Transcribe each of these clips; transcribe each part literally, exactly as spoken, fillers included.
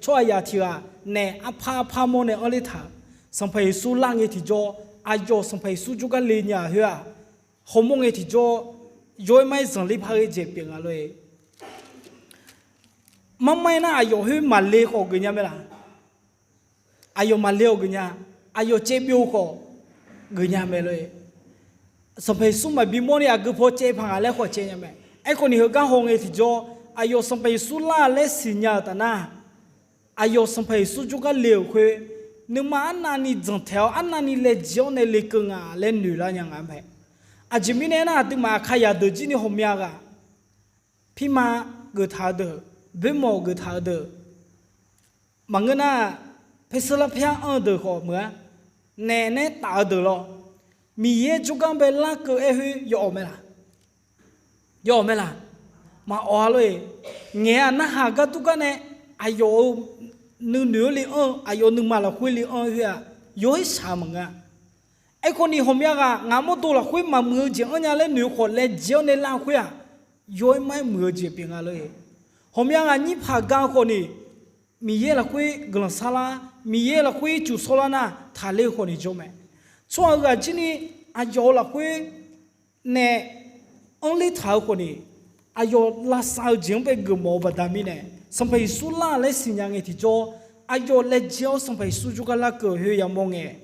tsawrhaqzaq tiq ghaq naef arpar arpar mawr nae anr ler taq-euq, Sanqpaq Yeqsur lar ngae tiqjawr, aqyawf Sanqpaq Yeqsur jawrgar le nya-euq khoer-aq, hawmawr ngae tiqjawr, yaw-aer mar-aer zanqler par ghae jeq pyeuf nga lor-e. Marmar-aer nar aqyawf khoer maqle khawf geuf nya mae laq? Aqyawf maqle-awq geuf nya, aqyawf caev byov khawf geuf nya mae lor-e. Sanqpaq Yeqsur maqbi mawrni aqgeu paw caev paq ngaq laer khawf caev nya mae. Aerkhawf ni heugar haw ngae tiqjawr, aqyawf Sanqpaq Yeqsur lar laer siqnya-euq taf nar, aqyawf Sanqpaq Yeqsur jawrgar le-euq khoer, nuima arnavni dzanqtaeq-awr arnavni laejae-awr nae lekeuv nga laer noeq lar nya nga mae. Aqjeq mirnae aernar, aqduimaf Aqkaqzaq deuq jir ni ghawqmya ghaq, pirma geuftaq-eu deuq, boermawq geuftaq-eu deuq, maqngeur nar, paerserlar paer-anr anr-eu deuq khawf meuq-a, naef naeq-aer taf-eu deuq lawr, Miqyaer jawrgar bae larkeuv aer khoer yawawq mae laq? Yawawq mae laq? Maqawq-a lor-e. Ngaeq-aq narhaq gar dur gar nae, aqyawf-euq nuinoeq-anr le anr-eu, aqyawf nuima lafkhoer le anr-eu khoer-aq, yaw-aer shaq-eu maqngeur-a. Aerkhawf ni ghawqmya ghaq ngaq mawrdo lafkhoer maqmuiq-eu jeq anr nya laer noeq-eu khawf laejae-awr nae lar-eu khoer-aq, yaw-aer mar-aer muiq-eu jeq pyeuf nga lor-e. Ghawqmya ghaq nyir paq ga-eu khawf ni, Miqyaer lafkhoer guiqlanq sharlar, Miqyaer lafkhoer ircuf shawrlar nar taqler-eu khawf ni jawr mae. Tsawrhaq-eu ghaq jir ni aqyawf-euq lafkhoer nae anr ler taq-eu khawf ni, aqyawf lavsav-eu jeq-anr bae geufmawf-eu baqda mirnae, Sanqpaq Yeqsur lar laer siqnya ngae tiqjawr, aqyawf laejae-awr Sanqpaq Yeqsur jawrgar larkeuv khoer yamawr ngae,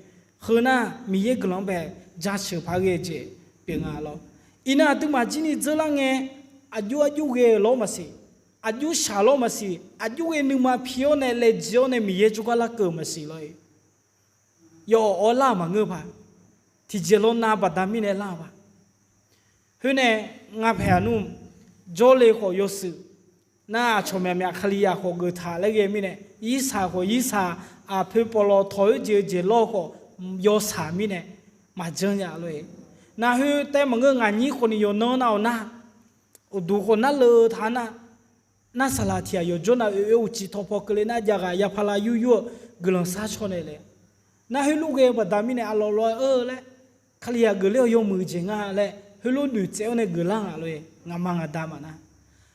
heu nar Miqyaer guiqlanq-anr bae jaceuq par ghae-eu jeq pyeuf nga lawr. Iqnan aqduimaf jir ni dzeur lar ngae, aqjox aqjox ghae-euq lawr maqsiq, aqjox shaq lawr maqsiq, aqjox ghae nuima pi-awr nae laejae-awr nae Miqyaer jawrgar larkeuv-euq maqsiq lawr-e. Yawawq-awr lar-euq maqngeur paq, tiqjeq lawnav baqda mirnae lar-euq paq. Khoer nae, ngaq paeq-aq nmr, jawrle khawf yawshuif nar, aqcawq myaqmyaq Kalizaq khawf geuftaq laer ghae mirnae, irsaq khawf irsaq, aqpoeq pawqlawq tawq-eu jeq-eu jeq lawr khawf yawshaq mirnae, maqjanr nya lor-e. Nar khoer taef maqngeur, ngaq nyir khawf ni yawqnan nar-awq nar, uqduq khawf narleuv taq nar, nar saqlaq tiq ghaq yawqjawr nav oe oe uqcif tawqpaw keuvle nar, jav ghaq ya pala yur yur-eu guiqlanq shar caw nae le. Nar khoerlof ghae-eu baqda mirnae aqlawq lawq-aer-eu laer, Kalizaq geufler-awq yawmuiq jeq nga laer heulof noeqtsaev-awr nae geuflar nga lor-e, ngaqma ngaqda maqnar.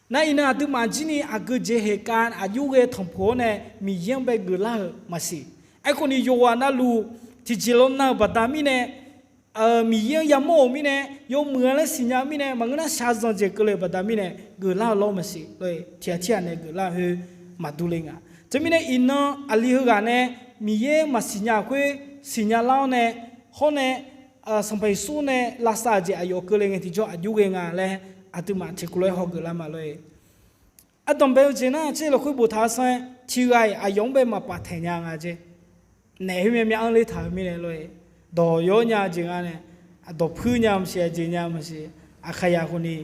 Nar iqnan aqduimaf jir ni aqgeujeq heqkav aqjox ghae tanqpuq-awr nae Miqyaer-anr bae geuflar-euq maqsiq. Aerkhawf ni yawqghaq navluf tiqjeq lawnav-euq baqda mirnae, Miqyaer-anr yamawr-euq mirnae, yawmuiq-a laer siqnya-eu mirnae, maqngeur nar shaqzanq jeq keuvle-euq baqda mirnae geuflar-eu lawr maqsiq lor-e. Tiq ghaq tirghaq nae geuflar-eu khoer maqdur le nga. Teumirnae iqnan aqli heughaq nae Miqyaer maqsiqnya khoer siqnya lar-awr nae, hawr nae Sanqpaq Yeqsur nae lavsav-euq jeq aqyawf keuvle ngae tiqjawr aqjox ghae nga laer aqduimaf tiqkawv lof-aer hawgeuf lar ma lor-e. Ardanqbae-eu jeq nar tser lafkhoer boftaq-eu sanr-aer, tiq ghaq-iq aqyawf-anr bae maqpaf taeq nya nga jeq. Naef khoer myavmyav anr ler taq-eu mirnae lor-e. Dawq yawr nya-eu jeq nga nae, dawq puir nya maqsiq, aqjeq nya maqsiq, aqkaqyaq khawf ni,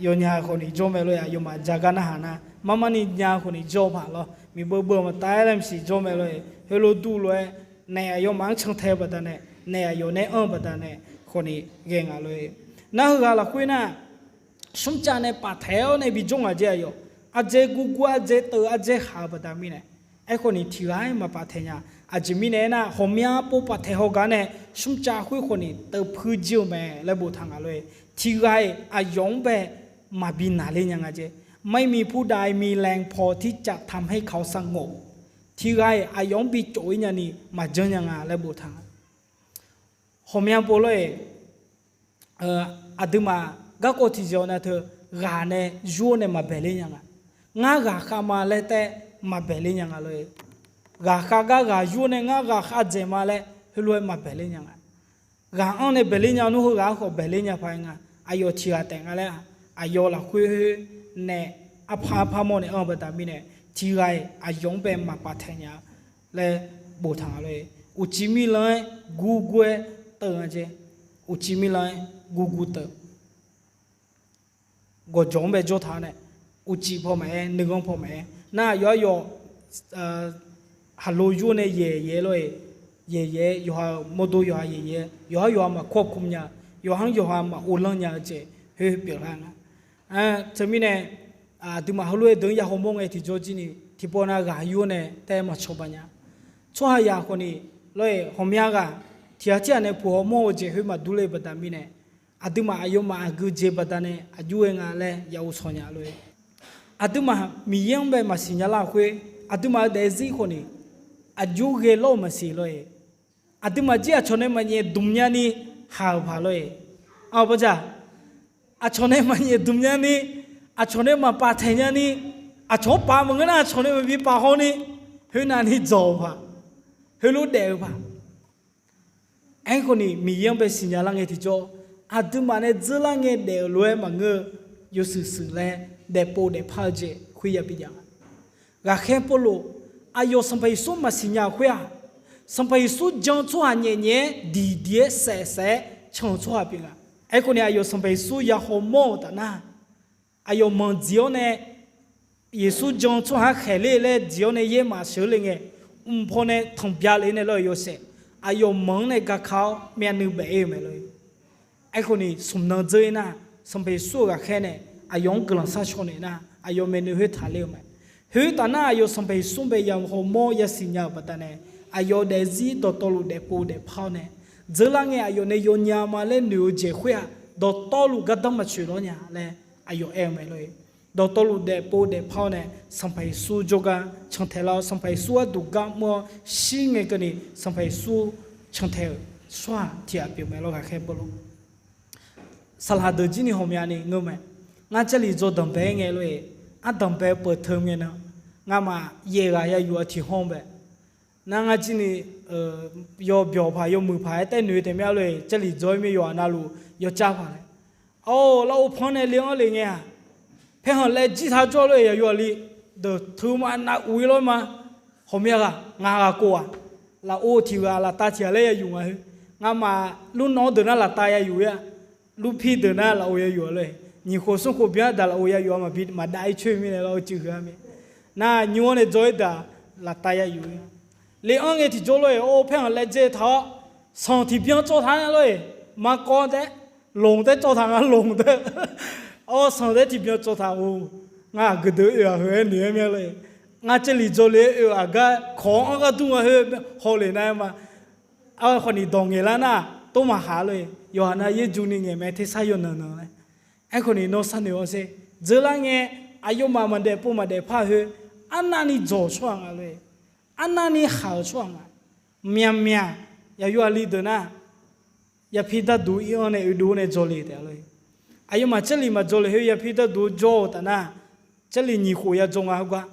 yawnya khawf ni jawr mae lor-e. Aqyawfmaf jagar narhaq nar marmar ni nya khawf ni jawr paq lawr, miqbeuv beuv maqtav-aer laer maqsiq jawr mae lor-e. Heulof dur lof-aer naef aqyawfmaf-anr cantae-eu baqda nae, naef aqyawf nae anr-eu baqda nae khawf ni ghae nga lor-e. Nar heughaq lafkhoer nar, smrcav nae paf taeq-awr nae bijawr ngaq jeq aqyawf, ardzae guvguv ardzae teuv ardzae khaq-eu baqda mirnae, aerkhawf ni tiq ghaq-aer maqpaf taeq nya. Aqjeq mirnae aernar, ghawqmya pov paf taeq haw gar nae smrcav khoer khawf ni teupuir jir-eu mae laer boftaq nga lor-e. Tiq ghaq-iq aqyawf-anr bae maqbi naqler nya nga jeq. ไม่มีผู้ใดมีแรงพอที่จะทำให้เขาสงบ Tiq ghaq-iq aqyawf-anr bi cawv-ir nyani maqjanr nya nga laer boftaq nga. Ghawqmya pov lor-e, aqduimaf garkawv tiqjeq-awr nar teu, ghaq nae yur-awr nae maqbaeq ler nya nga. Ngar ghaqkhav ma laer taef maqbaeq ler nya nga lor-e. Ghaqkhav gar ghaq yur-awr nae ngar ghaqkhav dzaeq ma laer heulof-aer maqbaeq ler nya nga. Ghaq anr nae baeq ler nya nmr, heughaq-anr khawf baeq ler nya paq-aer nga. Aqyawf tiq ghaq taef nga laer, aqyawf lafkhoer nae arpar arpar mawr nae anr-eu baqda mirnae, tiq ghaq-iq aqyawf-anr bae maqpaf taeq nya laer boftaq nga lor-e. Uqcif mirlanq-aer guvguv-aer teuv nga jeq. Uqcif mirlanq-aer guvguv teuv. Gawqjawq-anr bae jawr taq-awr nae, uqcif paw maqaer, nuiganr paw maqaer. Nar aqyawf aqyawf haqlo yur nae yaeq yaeq lor-e. Yaeq yaeq-aer yawqha-euq mawrdo yawqha yaeq yaeq-aer yawqha yawqha maqkawr kmr nya, yawqha-anr yawqha maqovlanr nya-eu jeq khoer pyeuf lar nga. Teumirnae aqduimaf heulof-aer deuq-anr ya hawmawr ngae tiqjawr jir ni tiqpov nav ghaq yur nae taef-aer maqcawba nya. Tsawrhaqzaq khawf ni lor-e, ghawqmya ghaq tiq ghaq tirghaq nae puq hawmawr-eu jeq khoer maqdur ler-eu baqda mirnae, aqduimaf aqyawfmaf aqgeujeq baqda nae aqjox ghae nga laer ya uvsanq nya lor-e. Aqduimaf Miqyaer-anr bae maqsiq nya lar-euq khoer, Aqduimaf-euq daefzir khawf ni, aqjox ghae lawr-eu maqsiq lor-eq. Aqduimaf jir aqcawq nae maqnyaef dmq nyani haq-euq paq lor-eq. Arbar ja, aqcawq nae maqnyaef dmq nyani, aqcawq nae maqpaf taeq nyani, aqcawq-anr paf maqngeur nar aqcawq nae maqbi paf haw ni, khoernav ni dzawq-eu paq, heulof daef-eu paq. Aerkhawf ni Miqyaer-anr bae siqnya lar ngae tiqjawr, aqduimaf nae dzeurlar ngae daef-euq lof-aer maqngeur-eu, yawshuif shuif laer daefpov daefpar-eu jeq khoer yabi jav-a. Ghaqkhaer Pawrluv, aqyawf Sanqpaq Yeqsur maqsiqnya-euq khoer-aq, Sanqpaq Yeqsur jan-eu tsawrhaq nyaef nyaef-aer diqdiq-aer saef saef-aer can-eu tsawrhaq pyeuf nga. Aerkhawf ni aqyawf Sanqpaq Yeqsur ya hawmawr-euq taf nar, aqyawf manq dziq-awr nae Yeqsur jan-eu tsawrhaq-anr khaeqler laer dziq-awr nae yaer maqsheuq le ngae, mq paw nae tanqbya le nae lawr-euq yawshaef, aqyawf manq-anr nae gaka-awr myavnuiv baef-ir-eu mae lor-eq. Aerkhawf ni smq nan dzeur-ir nar, Sanqpaq Yeqsur-euq ghaqkhaer nae aqyawf-anr guiqlanq sharcaw naeq nar, aqyawf maeqnoeq khoer taqler-eu mae. Khoertaf nar aqyawf Sanqpaq Yeqsur-anr bae ya hawmawr yasiq nya-euq baqdanae, aqyawf daefzir dawqtawvluf daefpov daefpar-awr nae, dzeurlar ngae aqyawf nae yawnya ma laer noeq-eu jeq khoer-aq, dawqtawvluf gardanr maqtsoeq lawr nya laer aqyawf aer-eu mae lor-eq. Dawqtawvluf daefpov daefpar-awr nae Sanqpaq Yeqsur jawrgar cantae lar-awr, Sanqpaq Yeqsur gharduq gar mr-awr shir ngae keuvni Sanqpaq Yeqsur cantae-euq tsawrhaq tiq ghaq pyeuf mae lor, ghaqkhaer Pawrluv. Saqlaq deuq jir ni ghawqmyani ngeur mae. Ngar Jarlif dzaw danqbae-aer ngae lor-eq, ardanqbae peuq teu ngae nan, ngamaf yaef ghaq ya yuf-a tiq hawr bae. Nar ngar jir ni yawbyawq paq yawmuiq paq-aer taer noeq taef mya lor-eq, Jarlif dzaw-aer mir yawqha navluf yawcar paq laer. Or, lar-or panr nae le-anr le ngae-aq, paerkhanq laev jir taq jawr lor-eq, yaqyawf li deuq teu ma nav uq-ir lawr ma. Ghawqmya ghaq ngaq ghaq kov-aq, lafov tiq ghaq laftav tiq ghaq laer ya yuf nga khoer. Ngamaf lur nawr deuq nar laftav ya yuf-ir-a. Lurpir deuq nar lafov ya yuf-a lor-eq. Nyiq khof smr khof byan daq lafov ya yuf-a maqbi maqdav-ir coer mirnae lawr-eu cuiv heu-ar mir. Nar nymr-anr nae dzaw-ir daq laftav ya yuf-ir. Le-anr ngae tiqjawr lor-eq, or paerkhanq laev dzae taq-awr, sanq tiqbyan tsawv taq-a lor-eq, markawv taer, lmq taer tsawv taq nga, lmq taer. Or sanq taer tiqbyan tsawv taq-or, ngar aqgeu deuq oe-aq heu-aer noeq-aer mya lor-eq. Ngar Jarlif dzaw le-aer oe-eu aqgar kawq-anr ghardur nga khoer hawlef nar-aer ma. Ar khawf ni dawq ngaeqlar nar, tov maqhaq lor-eq, yawqha nav yaer juni ngaeq mae tersar yawqnan nan laer. Aerkhawf ni nawr sharnoeq-awr sher, dzeurlar ngae aqyawfmaf maqdaef pov maqdaef par khoer, arnavni dzawq-eu tsawrhaq nga lor-eq, arnavni khaq-euq tsawrhaq nga. Myaqmyaq yaqyawf aqli deuq nar, yapir darduq ir-anr nae oedov nae dzaw le taef-a lor-eq. Aqyawfmaf Jarlif maqdzaw le khoer yapir darduq jawr-eu taf nar, Jarlif nyiq khof ya dzaw nga heugar.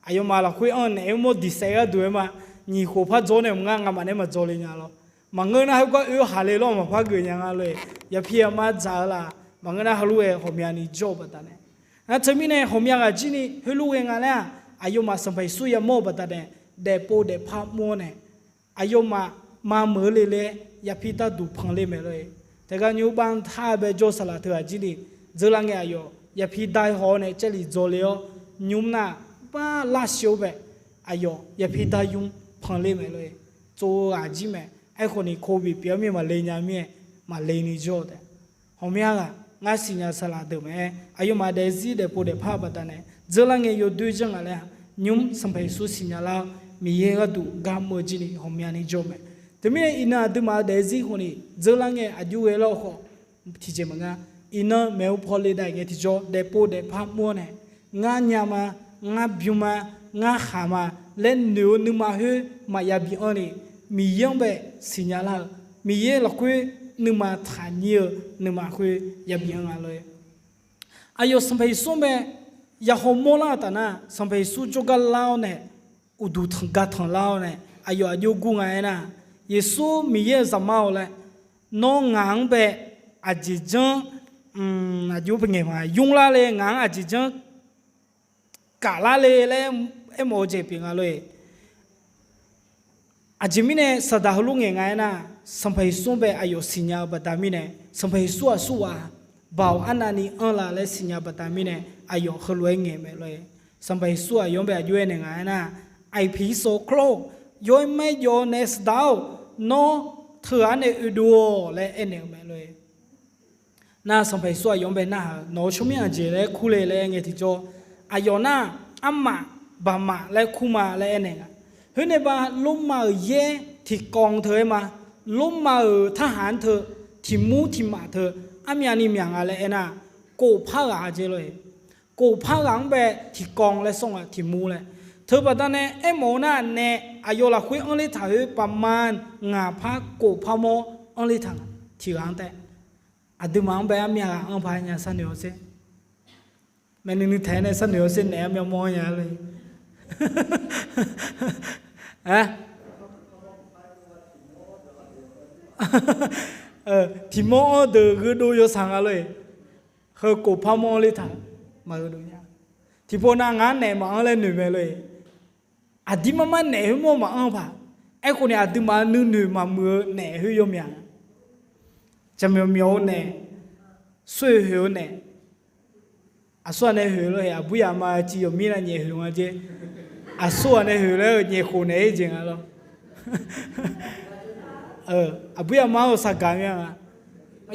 Aqyawfmaf lafkhoer anr naeq-aer mawr diq saef gharduq-aer ma, nyiq khof par dzaw nae maqngar ngamaf nae maqdzaw le nya lawr. Maqngeur nar heugar oe-awr haq le lawr maqpar geuf nya nga lor-eq, yapir yamar dzaq-eu laf. Maqngeur nar heulof-aer ghawqmyani jawr-eu baqdanae. Nar teumirnae ghawqmya ghaq jir ni heulof ghae nga laer-aq, aqyawfmaf Sanqpaq Yeqsur yamawr-eu baqdanae, daefpov daefpar mr-awr nae, aqyawfmaf mameuq-eu le laer yapir darduq panler mae lor-eq. Teugar nymr bar-anr tar bae jawr saqlaq teu ghaq jir ni, dzeurlar ngae aqyawf yapir dar-ir haw-awr nae Jarlif dzaw le-awr, nymr nar bar lar shir-awr bae, aqyawf yapir dar nymr panler mae lor-eq. Tsov-eu ghaq jir mae. Aerkhawf ni โควิด pyeuf-awr mir maqle nya mir-aer, maqle ni jawr-eu taef. Ghawqmya ghaq ngar siqnya saqlaq deuq mae-aer, aqyawfmaf daefzir daefpov daefpar-eu baqdanae dzeurlar ngae yawdoer janr nga laer-aq, nymr Sanqpaq Yeqsur siqnya lar-awr Miqyaer gharduq gar mr-eu jir ni ghawqmyani jawr mae. Teumirnae iqnan aqduimaf-eu daefzir khawf ni dzeurlar ngae aqjox ghae lar-eu khawf, tiqjeq maqnga. Iqnan maeqhu paw le dav ngae tiqjawr daefpov daefpar mr-awr nae, ngar nya ma, ngar bym ma, ngar khaq ma laer noeq-eu nuima khoer maqya bi anr ni, Miqyaer-anr bae siqnya lar-eu, Miqyaer lafkhoer nuima taqnyir-eu nuima khoer yabi anr nga lor-eq. Aqyawf Sanqpaq Yeqsur-anr bae yahaw mawrlar-eu taf nar, Sanqpaq Yeqsur jawrgar lar-awr nae, uqduq tanq ga tanq lar-awr nae, aqyawf aqjox gur nga aernar, Yeqsur Miqyaer-euq zaqmar-awq laer, nawr ngaq-anr bae aqjeq janr, aqjox ngaeq ma nymr lar le, ngaq-anr aqjeq janr kaf lar le laer aermawf-eu jeq pyeuf nga lor-eq. Aqjeq mirnae saqdaq heulof ngaeq nga aernar, Sanqpaq Yeqsur-anr bae aqyawf siqnya-eu baqda mirnae, Sanqpaq Yeqsur aqsurghaq Baoq arnavni anr la laer siqnya baqda mirnae, aqyawf heulof-aer ngaeq mae lor-eq. Sanqpaq Yeqsur aqyawf-anr bae aqjox aernaeq nga aernar, ไอ้ผีโสโครก yawr-aer maer jawv nae saqdaq-or, nawr teughaq nae oedov-awq laer aernaeq-eu mae lor-eq. Nar Sanqpaq Yeqsur aqyawf-anr bae narhaq-eu, nawq-euq tsawrmyanr aqjeq laer kur le laer aer ngae tiqjawr, aqyawf nar armaf baqmaf laer kur ma laer aernaeq nga. Khoernae ba Lormav-euq yaer tiqkawv teu-aer ma, Lormav-euq tarhaq-anr teu, tiqmur tiqmaf teu, armyavni myaq nga laer aernar, kofpar ghaq-a jeq lor-eq. Kofpar ghaq-anr bae tiqkawv laer sawr nga, tiqmur laer. Teubaqda nae aermawf-eu nar naef aqyawf lafkhoer anr ler taq khoer paqma ngaq par kofpar mawr anr ler taq nga tiq ghaq-anr taef. Aqduimaf-anr bae armyav ghaq anr paq nya sharnoeq-awr sher. Maeqnui nui taeq-aer nae sharnoeq-awr sher naef armyav mawr nya lor. Tiqmawr-anr deuq gheudov yawshaq nga lor-eq. Heu kofpar mawr anr ler taq maqgheudov nya. Tiqpov nav ngar naef maqanr laer noeq mae lor-eq. Aqdir mar mar naef khoer mawr maqanr paq. Aerkhawf ni aqduimaf nuinoeq maqmuiq-eu naef khoer yawmyaq nga. Jaqmyawf myawf-eu naef, soeq hoeq-eu naef, aqsur ghaq nae hoeq lor-eq, aqbur yaf ma civ yawqmir nav nyaef hoeq nga jer. Aqsur ghaq nae hoeq laer-eu nyaef khof naeq-aer jeq nga lor. Aqbur yaf ma-euq saqgaq mya nga.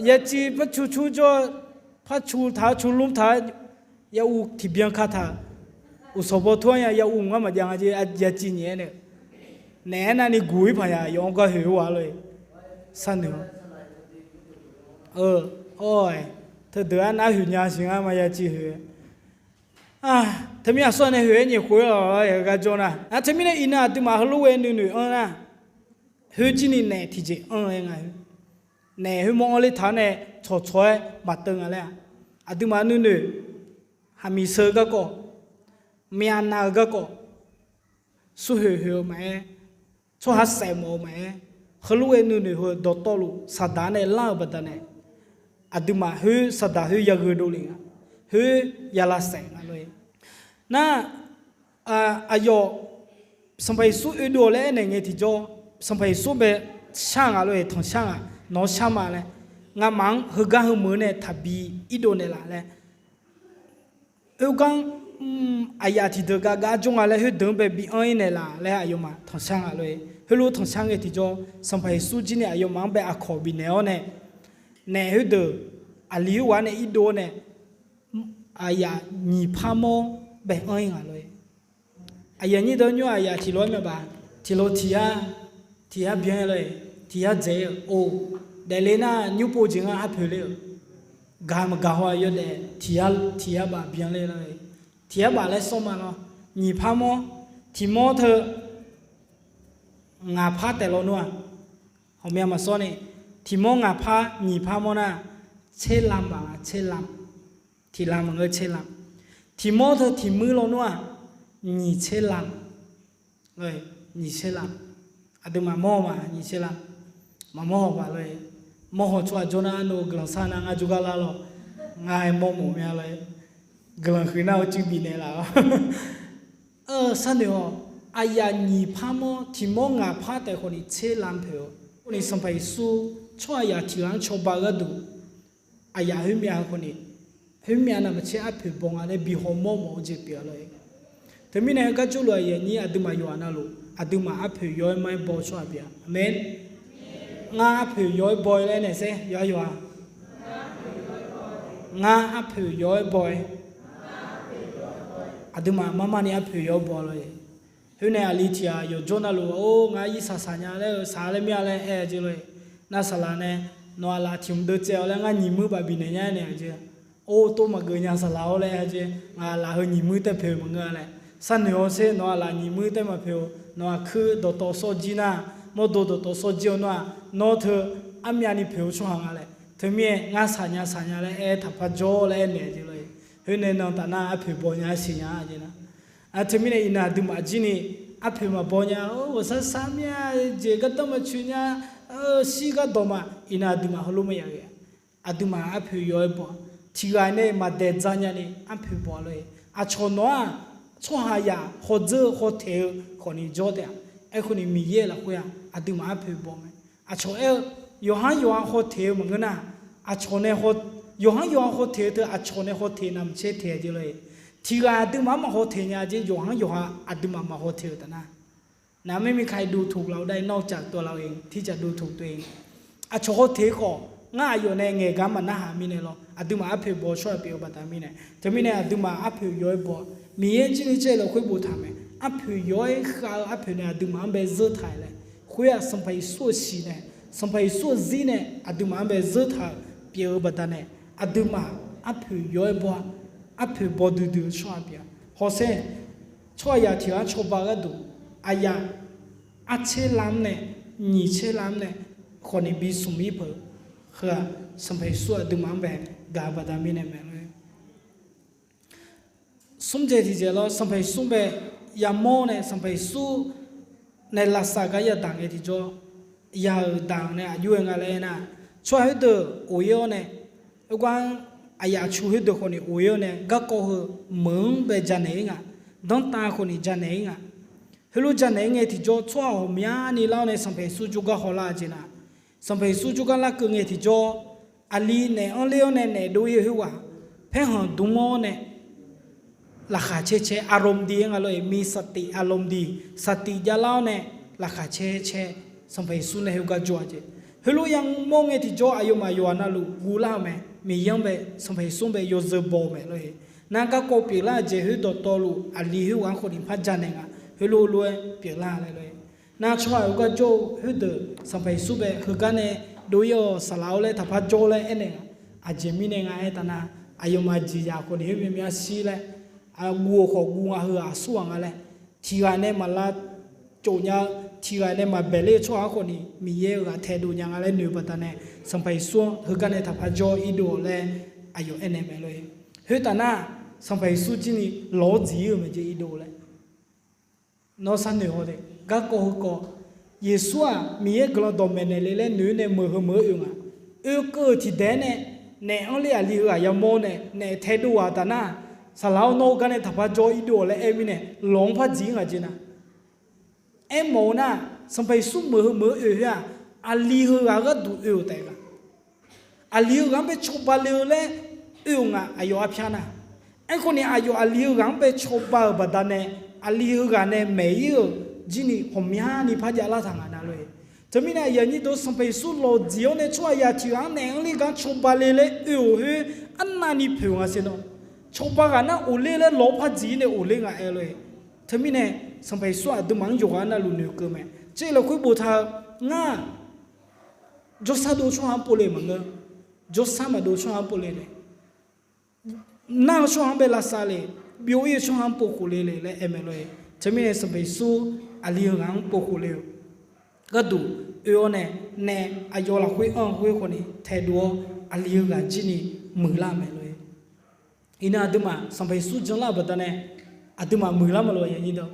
Yaciv par cu cur jawr, par cu taq-awr cu lmr taq-awr, yaruv tiqbyan ka taq, uqsawq baw tur-anr ya yaruv ngar maqjav nga jer, yaciv nyaef-aer nae, naef-aer navni guq-ir paq ya yawf-anr gar hoeq-eu wa lor-eq. Sharnoeq-awr, awr-ae, teudeuq-anr nar hoeq nya siq ngar ma yaciv hoeq. Teumir aqsur ghaq nae hoeq-aer nyaef khof-ir lawq-aer gar jawr nar, teumirnae iqnan aqduimaf heulof ghae nuinoeq anr nar, khoer jir ni naef tiqjeq anr-aer nga. Naef khoer mawr anr ler taq-awr nae tsawqtsawq-aer maqteuv nga laer-aq, aqduimaf nuinoeq haqmiq sheu-eu garkawv, myavnav-eu garkawv, surhoeq hoeq-eu maqaer, tsawrhaq saef mawf-eu maqaer, heulof ghae nuinoeq heu dawqtawvluf saqdaq nae lar-euq baqdanae, aqduimaf khoer saqdaq khoer yagheu dovle nga, khoer yalavsaef nga lor-eq. Nar, aqyawf Sanqpaq Yeqsur oedov-awq laer aernaeq ngae tiqjawr, Sanqpaq Yeqsur bae shar nga lor-eq, tanqshar nga, nawq-anr shar ma laer, ngamaf-anr heugar heumeuq-eu nae taqbi irdov naeqlaf laer, oergar aqyaf tiqdeuq gar gar jawr nga laer khoerdeuq-anr bae bi anr-ir naeqlaf laer aqyawfmaf tanqshar nga lor-eq. Heulof tanqshar ngae tiqjawr, Sanqpaq Yeqsur jir ni aqyawfmaf-anr bae aqkawq bifnaeq-awr nae, naef khoerdeuq aqli khoerghaq nae irdov-awr nae, aqyaf nyiq par mawr bae anr-ir nga lor-eq. Aqyuif aqnyir deuq nymr-aq, aqyaf tiq lof-aer myavbaf, tiq lof tiq yar, tiq yar byan-aer lor-eq, tiq yar dzaeq-eu or, daefle nar nymr pov jeq ngar arpoeq ler-euq, gaq maqgaq haw-aq yawdaef tiq yar baf byan ler lor-eq. Tiq yar baf laer sawr ma lawr, nyiq par mawr, tiq mawr teu ngaq par taef lawnmr-aq, hawqmya maqsawr ni, tiq mawr ngaq par nyiq par mawr nar, tser lam baf nga, tser lam. Tiq lam maqngeur tser lam. Tiq mawr teu tiq muir lawnmr-aq, nyiq tser lam. Nyiq tser lam. Aqduimaf mawr-eu ma nyiq tser lam. Maqmawr haw baf lor-eq. Mawr haw tsawrhaq jawr nar arnav guiqlanq sar nar ngar jawrgar lar lawr. Ngar-aer mawr mawf mya lor-eq. Guiqlanq huiq nar-eu cuiv bifnaeq laf-awr. Sharnoeq-awq, aqyaf nyiq par mawr tiq mawr ngaq par taef khawf ni tser lam poeq-eu. Khawf ni Sanqpaq Yeqsur tsawrhaqzaq tiq ghaq-anr cawba-eu gharduq, aqyaf khoermyav-eu khawf ni, khoermyav navmaqtser arpoeq baw nga laer bi hawmawr mawf-eu jeq pyeuf-a lor-eq. Teumirnae heugar jawrluf aqyuif aqnyir aqduimaf yawqghaq navluf aqduimaf arpoeq yaw-aer ma-aer baw-eu tsawrhaq pyeuf-a. Aqmeq. Ngar arpoeq yaw-aer baw-eu laer naeq sher yawqha yawqha. Ngar arpoeq yaw-aer baw-eu. Aqduimaf mar mar ni arpoeq yaw-aer baw lor-eq. Khoernae aqli tiq ghaq yawqjawr navluf or ngar irsaq saq nya laer-eu saq laer mir-a laer aer-eu jeq lor-eq. Nar saqlaq nae nawq aqlaf tiq hmq deuv tsaev-awq laer ngar nyiq muir baf bifnaeq nya-aer naeq-a jeq. Or tov maqgeuf nya saqlaq-awr laer aer-eu jeq. Ngaq aqlaf heu nyiq muir tae poeq maqngeur-a laer. Sharnoeq-awr sher nawq aqlaf nyiq muir tae maqpoeq-eu, nawq aqkuir dawqtawv sawr jir nar, mawrdo dawqtawv sawr jir-eu nar-aq, nawr teu armyavni poeq-eu tsawrhaq nga laer. Teumirnae ngar saq nya saq nya laer aer taqpar jawr laer aernaeq-a jeq lor-eq. Khoernae nan taf nar arpoeq baw nya-aer siqnya-a jeq nar. Teumirnae iqnan aqduimaf jir ni arpoeq maqbaw nya, ghawqshaq shaq mir-a, jeq gardanr maqtsoeq nya, shir gardawq ma, iqnan aqduimaf heulof maqya ghae-a. Aqduimaf arpoeq yaw-aer baw-a. Tiq ghaq nae maqdaeq dzaq nyani arpoeq baw lor-eq. Aqcawq nawq-aq, tsawrhaqzaq hawdzeur hawtaeq-eu khawf ni jawr taef-a. Aerkhawf ni Miqyaer lafkhoer-aq aqduimaf arpoeq baw mae. Aqcawq aer-eu, yawqhar yawqha hawtaeq-eu maqngeur nar, aqcawq nae, yawqhar yawqha hawtaeq-eu teu aqcawq nae hawtaeq navmaqtser taeq-a jeq lor-eq. Tiq ghaq aqduimaf-anr maqhaw taeq nya jeq, yawqhar yawqha aqduimaf maqhaw taeq-euq taf nar, นั้นไม่มีใครดูถูกเราได้ นอกจากตัวเราเองที่จะดูถูกตัวเอง. Aqcawq hawtaeq khawf ngar aqyawf nae ngaeqgar maqnarhaq mirnae lawr, aqduimaf arpoeq baw-eu tsawrhaq pyeuf-eu baqda mirnae. Teumirnae aqduimaf arpoeq yaw-aer baw-a. Miqyaer jir ni caer lafkhoer boftaq mae. Arpoeq yaw-aer khav-eu arpoeq nae aqduimaf-anr bae zeur taq-euq laer. Khoer-aq Sanqpaq Yeqsur-euq siq nae, Sanqpaq Yeqsur-euq zir nae aqduimaf-anr bae zeur taq-euq pyeuf-eu baqdanae, aqduimaf arpoeq yaw-aer baw-a. arpoeq baw duidui-eu tsawrhaq pyeuf-a. Hawsher, tsawrhaqzaq tiq ghaq-anr cawba-eu gharduq, aqyaf artser lam-anr nae, nyiq tser lam-anr nae, khawf ni bi smq ir peuq-eu heu-aq, Sanqpaq Yeqsur aqduimaf-anr bae gaq-eu baqda mirnae mae lor. Smr jeq tiqjeq lawr, Sanqpaq Yeqsur bae yamawr nae, Sanqpaq Yeqsur nae lavsav gar yadaq ngae tiqjawr, ya-euq daq nae aqjox-aer nga laer aernar, tsawrhaq khoerdeuq of-ir-awr nae, oergar-anr aqyaf cu khoerdeuq khawf ni of-ir-awr nae, garkawv heu meuq-anr bae janaeq-ir nga, danrtav khawf ni janaeq-ir nga. Heulof janaeq-ir ngae tiqjawr, tsawrhaq ghawqmyani lar-awr nae Sanqpaq Yeqsur jawrgar hawlar-eu jeq nar, Sanqpaq Yeqsur jawrgar larkeuv ngae tiqjawr, aqli naef anr ler-awr nae naef dov-ir-eu khoerghaq, paerkhanq dmr-awr nae laqkhaq caer caer อารมณ์ดี aer nga lor-eq, มีสติอารมณ์ดี, saqtiq javlar-awr nae laqkhaq caer caer, Sanqpaq Yeqsur nae heugar jawr-a jeq. Heulof yamawr ngae tiqjawr, aqyawfmaf yawqghaq navluf guvlar-euq mae. Miqyaer-anr bae, Sanqpaq Yeqsur-anr bae yawzeu baw-eu mae lor-eq. Nar garkawv pyeuflar-eu jeq khoer dawqtawvluf aqli khoerghaq-anr khawf ni par janaeq nga. Heulof lof-aer pyeuflar laer lor-eq. Nar tsawrhaq heugar jawr-eu khoerdeuq Sanqpaq Yeqsur bae heugar nae dov-ir-awq saqlaq-awr laer taqpar jawr laer aernaeq nga. Aqjeq mirnae nga aertaq nar, aqyawfmaf jeqzaq khawf ni khoer myav myav shir laer, guv-euq khawf guv nga, heu-aq aqsur ghaq nga laer, tiq ghaq nae maqlav cof nya-eu, tiq ghaq nae maqbaeq ler-eu tsawrhaq-anr khawf ni Miqyaer-euq ghaq taedov nya nga laer noeq-eu baqdanae, Sanqpaq Yeqsur-anr heugar nae taqpar jawr ir dov-awq laer aqyawf aernaeq mae lor-eq. Khoertaf nar, Sanqpaq Yeqsur jir ni lawq-awr dziq-ir-euq mae jeq ir dov laer. Nawr sharnoeq haw de, garkawv heukawv, Yeqsur-aq Miqyaer guiqlanq dawqmaeq naeq le laer noeq-eu nae meuq heu meuq-anr oe nga. Oekeuv-euq tiqdaeq-aer nae, naef anr ler aqli heughaq yamawr nae naef taedov ghaq taf nar, saqlaq-awr nawr heugar nae taqpar jawr ir dov-awq laer aer mirnae lawq-anr par dziq-ir ngaq jeq nar, aermawf-eu nar, Sanqpaq Yeqsur meuq heu meuq-anr oe khoer-aq, aqli heughaq gharduq oe-euq taef nga. Aqli heughaq-anr bae cawba le-eu laer oe-euq nga, aqyawf arpyar nar. Aerkhawf ni aqyawf aqli heughaq-anr bae cawba-euq baqdanae, aqli heughaq nae maeq-ir-euq jir ni ghawqmyani par javlar taq nga nar lor-eq. Teumirnae aqyuif aqnyir deuq, Sanqpaq Yeqsur lawqdziq-awr nae tsawrhaqzaq tiq ghaq-anr naef anr ler gar cawba le laer oe-euq khoer arnavni poeq nga ser nawr. Cawba ghaq nar of ler laer lawq-awr par dziq-ir nae of ler nga aer lor-eq. Teumirnae Sanqpaq Yeqsur aqduimaf-anr yawqghaq navluf noeqkeuv mae. Tser lafkhoer boftaq-eu, ngar jawrsar dov tsawrhaq-anr pov le maqngeur. Jawrsar maqdov tsawrhaq-anr pov le nae, nar-eu tsawrhaq-anr bae lavsav le, byov-ir-eu tsawrhaq-anr povkhof le le laer aer mae lor-eq. Teumirnae Sanqpaq Yeqsur aqli heughaq-anr povkhof le-euq gharduq oe-awr nae, naef aqyawf lafkhoer anr-eu khoer khawf ni taedov-awr aqli heughaq jir ni muiqlar-eu mae lor-eq. Iqnan aqduimaf Sanqpaq Yeqsur janlar-euq baqdanae, aqduimaf muiqlar maqloq-a aqyuif aqnyir deuq.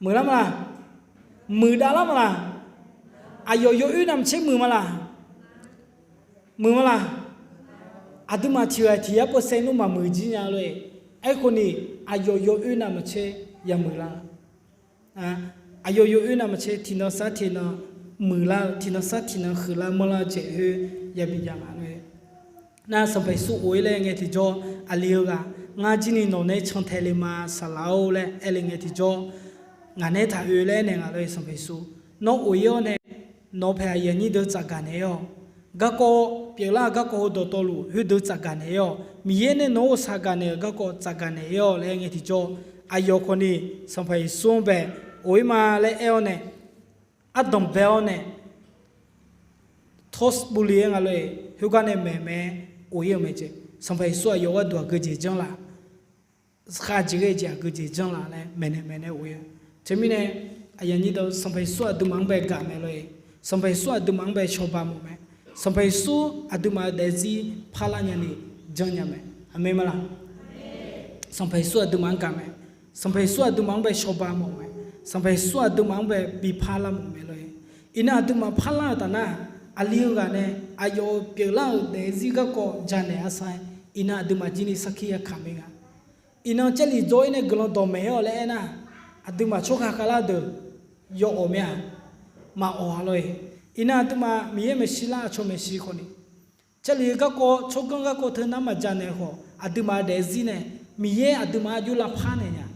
Muiqlar maqlaq? Muiqdav lar maqlaq? Aqyawf yawoer navmaqtser muiq maqlaq? Muiq maqlaq? Aqduimaf tiq ghaq tiq yar เปอร์เซ็นต์ nmr maqmuiq jir nya lor-eq. Aerkhawf ni aqyawf yawoer navmaqtser yamuiq lar. Aqyawf yawoer navmaqtser tiqnan sar tiqnan muiqlar-eu, tiqnan sar tiqnan huiqlar manrlar-eu jeq khoer yabi jav nga lor-eq. Nar Sanqpaq Yeqsur of-ir laer ngae tiqjawr, aqli heughaq ngar jir ni nawq nae cantae le ma saqlaq-or laer aer le ngae tiqjawr, ngaq nae taq oe laer aernaeq nga lor-eq Sanqpaq Yeqsur. Nawr of-ir-awr nae, nawq paeq aqyuif aqnyir deuq tsafgaq naeq-ir-awq. Garkawv pyeuflar-eu garkawv heu dawqtawvluf khoerdeuq tsafgaq naeq-ir-awq. Miqyaer nae nawq-anr ghawqshaq gaq naeq-euq garkawv tsafgaq naeq-ir-awq laer aer ngae tiqjawr, aqyawf khawf ni Sanqpaq Yeqsur-anr bae of-ir ma laer aer-awr nae, ardanq bae-awr nae, tawr buli-aer nga lor-eq, khoergar nae maeqmaeq-aer of-ir-euq mae jeq. Sanqpaq Yeqsur aqyawf gharduq aqgeu jeq janr laf, khavjeq ghae jeq aqgeu jeq janr laf laer maeqnaeq maeqnaeq of-ir-eu. Teumirnae aqyuif aqnyir deuq, Sanqpaq Yeqsur aqduimaf-anr bae gaq mae lor-eq. Sanqpaq Yeqsur aqduimaf-anr bae cawba mawf mae. Sanqpaq Yeqsur aqduimaf-euq daefzir parlar nyani janr nya mae. Aqmeq maqlaq? Sanqpaq Yeqsur aqduimaf-anr gaq mae. Sanqpaq Yeqsur aqduimaf-anr bae cawba mawf mae. Sanqpaq Yeqsur aqduimaf-anr bae bi parlar mawf mae lor-eq. Iqnan aqduimaf parlar-euq taf nar, aqli heughaq nae aqyawf-euq pyeuflar-euq daefzir garkawv janaeq arsar-aer, iqnan aqduimaf jir ni sarkir yakaq mae nga. Iqnan Jarlif dzaw-ir nae guiqlanq dawqmaeq-awq laer aernar, aqduimaf tsawrhaq khavlar deuq yawawq mae-aq, maqawq-a lor-eq. Iqnan aqduimaf Miqyaer maeqshi lar aqcawq maeqshi khawf ni, Jarlif garkawv tsawrganr garkawv teu nar maqja naeq khawf, aqduimaf daefzir nae Miqyaer aqduimaf aqjox lavpar naeq nya,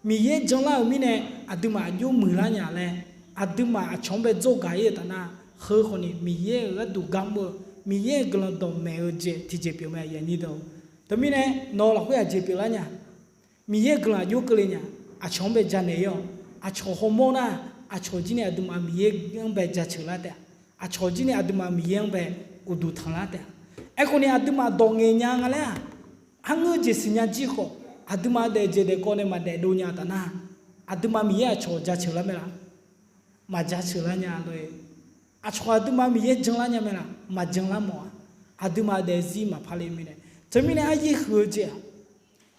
Miqyaer janlar-euq mirnae aqduimaf aqjox muiqlar nya laer, aqduimaf aqcawq-anr bae dzawr gaq-ir-eu taf nar, heu khawf ni Miqyaer-euq gharduq gar mr-eu, Miqyaer-euq guiqlanq dawqmaeq-eu jeq tiqjeq pyeuf mae aqyuif aqnyir deuq. Teumirnae nawq-eu lafkhoer aqjeq pyeuflar nya, Miqyaer-euq guiqlanq aqjox keuvle nya, aqcawq-anr bae janaeq-ir-awq. Aqcawq hawmawr nar, aqcawq jir ni aqduimaf Miqyaer-anr bae jaceuq lar taef-a. Aqcawq jir ni aqduimaf Miqyaer-anr bae uqduq tanqlar taef-a. Aerkhawf ni aqduimaf dawq ngaeq nya nga laer-aq, arngeur jeq siqnya jir khawf, aqduimaf daefjeq daefkawv nae maqdaef dov nya taf nar, aqduimaf Miqyaer aqcawq jaceuq lar mae laf? Maqjaceuq lar nya lor-e. Aqcawq aqduimaf Miqyaer janlar nya mae laf? Maqjanlar mawf-a. Aqduimaf daefzir maqpar le mirnae. Teumirnae aryaer huiq-eu jeq-aq,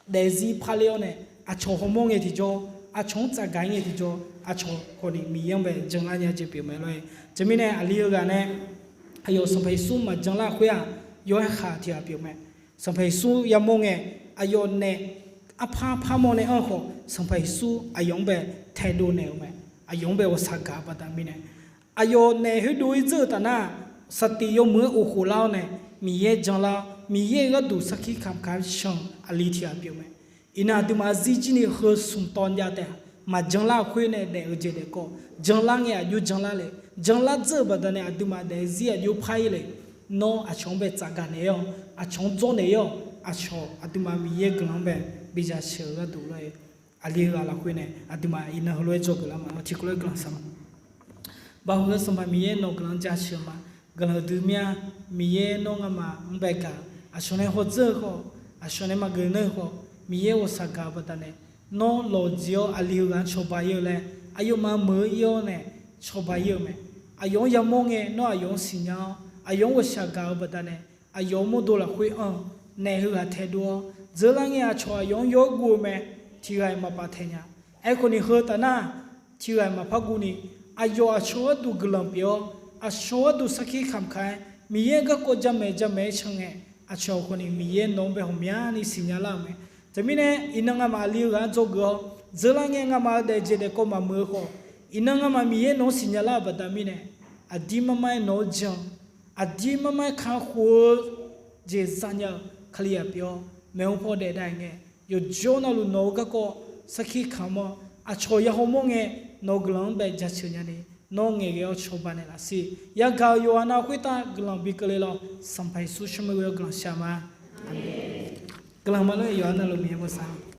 daefzir parler-awr nae, aqcawq hawmawr ngae tiqjawr, aqcawq-anr tsafgaq-ir ngae tiqjawr, aqcawq khawf ni Miqyaer-anr bae janlar nya jeq pyeuf mae lor-e. Teumirnae aqli-eu ghaq nae, aqyawf Sanqpaq Yeqsur maqjanlar khoer-aq, yawr-aer khaq tiq ghaq pyeuf mae. Sanqpaq Yeqsur yamawr ngae, aqyawf naef arpar parmawr nae anr-eu khawf, Sanqpaq Yeqsur aqyawf-anr bae taedov naeq-eu mae. Aqyawf-anr bae ghawqshaq gaq-eu baqda mirnae, aqyawf naef khoerdov-ir dzeur-eu taf nar, saqtiq yawmuiq-anr of khof lar-awr nae, Miqyaer janlar-awr, Miqyaer-euq gharduq sarkir kamq kamq-aer can-eu aqli tiq ghaq pyeuf mae. Iqnan aqduimaf zir jir ni heu smq tawv jav taef-a. Maqjanlar khoer nae daef-eu jeq daefkawv, janlar ngae aqjox janlar le. Janlar dzeur-eu baqdanae aqduimaf daefzir aqjox par-ir le. Nawr aqcawq-anr bae tsafgaq naeq-awr, aqcawq-anr dzawrnaeq-awr, aqcawq aqduimaf Miqyaer guiqlanq-anr bae bijaq sheuq-eu gharduq lor-e. Aqli-eu ghaq lafkhoer nae aqduimaf iqnan heulof-aer dzawgeuf lar ma. Tiqkawv lof-aer guiqlanq shaq ma. Baoq heu Sanqpaq Miqyaer nawq guiqlanq jaceuq-eu ma. Guiqlanq dui mya, Miqyaer nawr ngamaf-anr bae gaq-eu, aqcawq nae hawdzeur-eu khawf, aqcawq nae maqgeuf ner-eu khawf, Miqyaer ghawqshaq gaq-eu baqdanae, nawr lawq jeq-awr aqli-eu ghaq-anr cawba-ir-eu laer, aqyawfmaf meuq-eu ir-awr nae cawba-ir-eu mae. Aqyawf-anr yamawr ngae, nawr aqyawf-anr siqnya-awr, aqyawf-anr ghawqshaq gaq-eu baqdanae, aqyawf-euq mawrdo lafkhoer anr-eu, naef heughaq taedov-awr dzeurlar ngae, aqcawq aqyawf-anr yawr guv-eu mae. Tiq ghaq-iq maqpaf taeq nya. Aerkhawf ni heu taf nar, tiq ghaq-iq maqpar guv ni, aqyawf aqcawq gharduq guiqlanq pyeuf-awr, aqcawq gharduq sarkir kamq ka-aer, Miqyaer garkawv jamaeq jamaeq-aer can ngae, aqcawq khawf ni Miqyaer nawq-anr bae ghawqmyani siqnya lar-euq mae. Teumirnae iqnan ngamaf aqli-eu ghaq-anr dzawgeuf-awr dzeurlar ngae, ngamaf-euq daefjeq daefkawv maqmuiq-eu khawf, iqnan ngamaf Miqyaer nawq-anr siqnya lar-euq baqda mirnae, aqdir marmar-aer nawq-anr jan, aqdir marmar-aer kakhof-eu jeq zanya-eu Kalizaq pyeuf-awr, maeqhu paw daef dav-iq ngae, yawqjawr navluf nawq-eu garkawv sarkir kamq-awr, aqcawq ya hawmawr ngae, nawq-eu guiqlanq-anr bae jaceuq nyani, nawr ngaeqghae-awr cawba naeqlaf siq. Yagaq-euq yawqha navluf khoertav guiqlanq bi keuvle lawr. Sanqpaq Yeqsur tsawrmyanr ghoe-awr guiqlanq shaq ma. Guiqlanq ma lor-e, yawqha navluf Miqyaer bosav